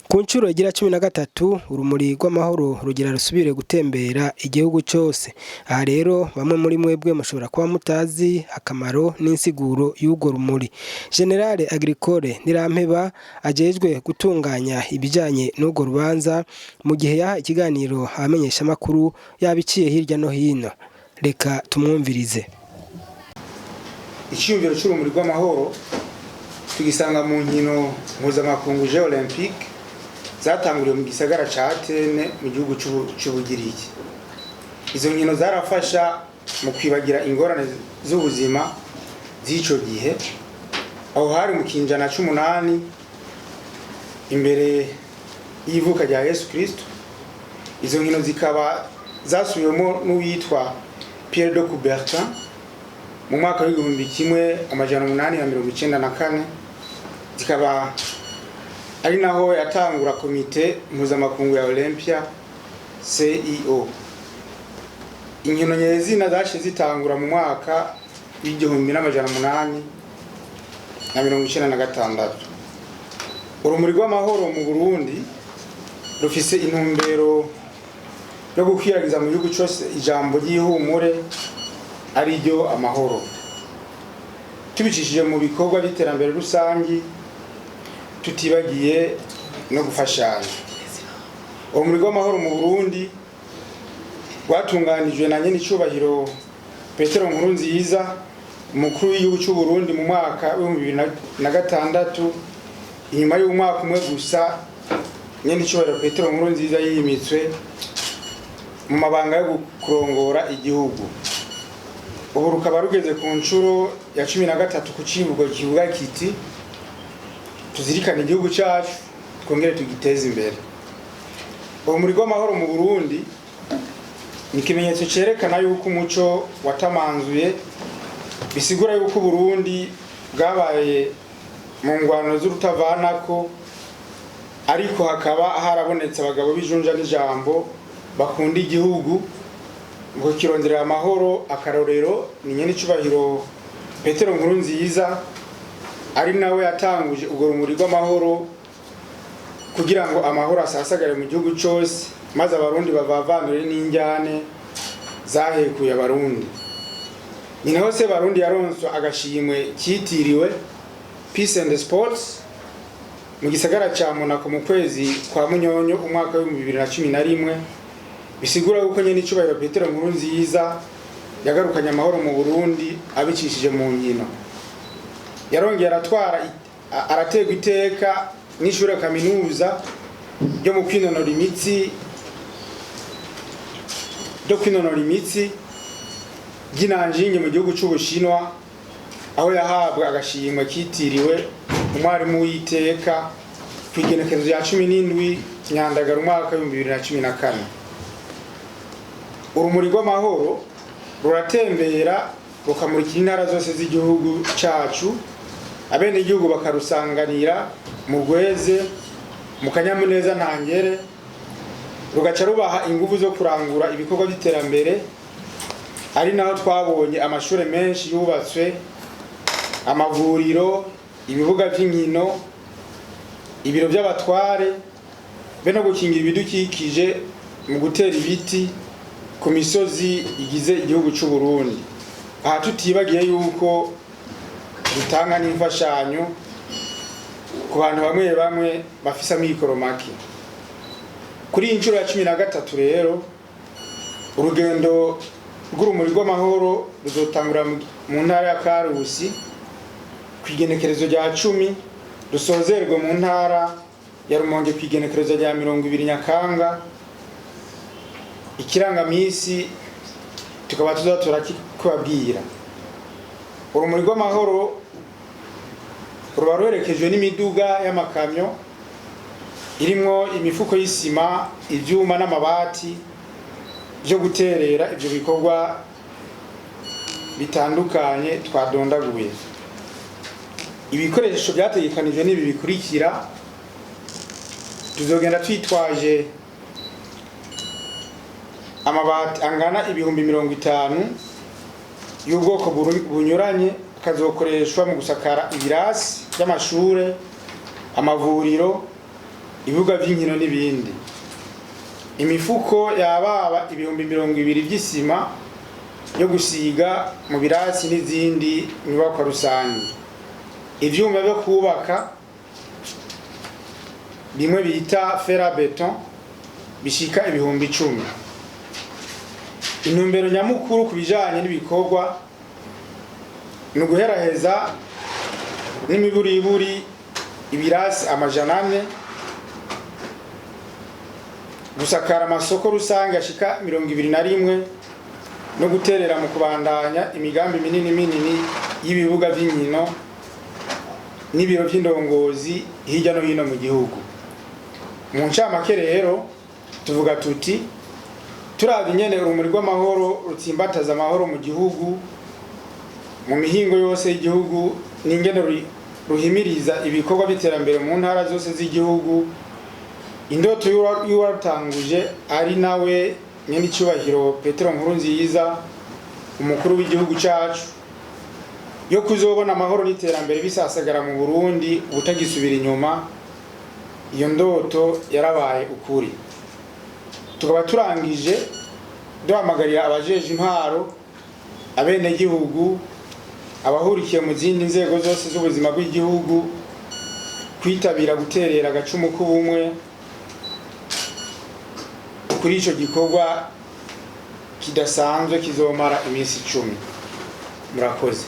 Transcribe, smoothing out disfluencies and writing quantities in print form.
Ku nshuro igira 13, urumuri rw'amahoro rugira rusubire gutembera igihugu cose. Aha rero bamwe muri mwebwe mushobora kuba mutazi akamaro n'insiguro y'urwo rumuri. Général Agricole Ntirampeba ajejwe gutunganya ibijanye n'urwo rubanza, mu gihe yaha ikiganiro abamenyeshamakuru, yabiciye hirya no hino. Reka tumwumvirize. Icyiyumviro cy'urumuri rw'amahoro tugisanga mu nkino mpuzamakungu Jeux Olympiques zatanguriwe mu gisagara ca Athènes mu gihugu c'Ubugiriki. Izo nkino zarafasha mu kwibagira ingorane z'ubuzima z'ico gihe. Aho hari mu kinjana c'umunani imbere y'ivuka rya Yesu Kristo. Izo nkino zikaba zasubiwemo n'uwitwa Pierre de Coubertin mu mwaka w'1894, zikaba ari naho yatangura Komite Mpuzamakungu ya Olympia, CIO. Inkino nyezina zaciye zitangura mu mwaka w'1896. Urumuri rw'amahoro mu Burundi rufise intumbero yo gukwiragiza mu gihugu cyose ijambo ry'ihumure, ari ryo amahoro, tubicishije mu bikorwa by'iterambere rusangi, tutibagiye no gufashanya. Urumuri rw'amahoro mu Burundi rwatunganijwe na nyenicubahiro Petero Nkurunziza, umukuru w'igihugu cy'u Burundi, mu mwaka w'2006. Inyuma y'umwaka umwe gusa nyenicubahiro Petero Nkurunziza yimitswe mu mabanga yo kurongora igihugu, ubu rukaba rugeze ku nshuro ya 13 ku civugo kivuga kiti: "Tuzirikane igihugu cyacu, twongere tugiteze imbere." Urumuri rw'amahoro mu Burundi ni ikimenyetso cyerekana yuko umuco watamanzuye, bisigura yuko Uburundi bwabaye mu ngwano z'urutavanako, ariko hakaba harabonetse abagabo b'ijunja n'ijambo bakunda igihugu ngo kironderera amahoro. Akarorero ni nyenicubahiro Petero Nkurunziza, ari nawe yatanguje urwo rumuri rw'amahoro kugira ngo amahoro asasagare mu gihugu cyose, maze Abarundi bavavanure n'injyane zahekuye Abarundi. Ni naho se Barundi yaronswa agashimwe kitiriwe Peace and Sports mu gisagara ca Monaco mu kwezi kwa Munyonyo umwaka w'2011, bisigura yuko nyene icubahiro Petero Nkurunziza yagarukanye amahoro mu Burundi abicishije mu nkino. Yarongeye aratwara, araterwa iteka n'ishure kaminuza ryo mu kwinonora imitsi, ryo kwinonora imitsi ry'i Nanjing mu gihugu c'Ubushinwa, aho yahabwa agashimwe kitiriwe umwarimu w'iteka ku igenekerezo rya 17 Nyandagara umwaka w'2014. Urumuri rw'amahoro ruratembera, rukamurikira intara zose z'igihugu cacu, abenegihugu bakarusanganira mu rweze, mu kanyamuneza ntangere, rugaca rubaha ingufu zo kurangura ibikorwa by'iterambere, ari naho twabonye amashuri menshi yubatswe, amavuriro, ibibuga by'inkino, ibiro by'abatware, be no gukingira ibidukikije mu gutera ibiti ku misozi igize igihugu cy'u Burundi. Aha tutibagiye yuko dutanga n'imfashanyo ku bantu bamwe bamwe bafise amikoro make. Kuri iyi nshuro ya 13 rero, urugendo rw'urumuri rw'amahoro ruzotangura mu ntara ya Karusi ku igenekerezo rya 10, rusozerwe mu ntara ya Rumonge ku igenekerezo rya 20 Nyakanga. Ikirangamisi tukaba tuzatora kubabwira. Urumuri rw'amahoro ruba ruherekejwe n'imiduga y'amakamyo irimwo imifuko y'isima, ivyuma n'amabati byo guterera ivyo bikorwa bitandukanye twadondaguye. Ibikoresho byategekanijwe n'ibi bikurikira: tuzogenda twitwaje amabati angana 50,000 y'ubwoko bunyuranye, akazokoreshwa mu gusakara ibirasi by'amashure, amavuriro. Ibibuga by'inkino n'ibindi. Imifuko yababa 20,000 by'isima yo gusiga mu birasi n'izindi nyubakwa rusange. Ivyuma byo kubaka bimwe bita fer à béton bishika 10,000. Intumbero nyamukuru ku bijanye n'ibikorwa ni uguheraheza n'imiburiburi ibirasi 400, gusakara amasoko rusange ashika 21, no guterera mu kubandanya imigambi minini minini y'ibibuga by'inkino n'ibiro by'indongozi hirya no hino mu gihugu. Mu ncamake rero tuvuga tuti: turavye ingene Urumuri rw'Amahoro rutsimbataza amahoro mu gihugu, mu mihingo yose y'igihugu, n'ingene ruhimiriza ibikorwa by'iterambere mu ntara zose z'igihugu, indoto y'uwarutanguje ari nawe nyenicubahiro Petero Nkurunziza, umukuru w'igihugu cacu, yo kuzobona amahoro n'iterambere bisasagara mu Burundi ubutagisubira inyuma, iyo ndoto yarabaye ukuri. Tukaba turangije duhamagarira abajeje intwaro, abenegihugu, abahurikiye mu zindi nzego zose z'ubuzima bw'igihugu kwitabira guterera agacumu k'ubumwe kuri ico gikorwa kidasanzwe kizomara iminsi 10. Murakoze.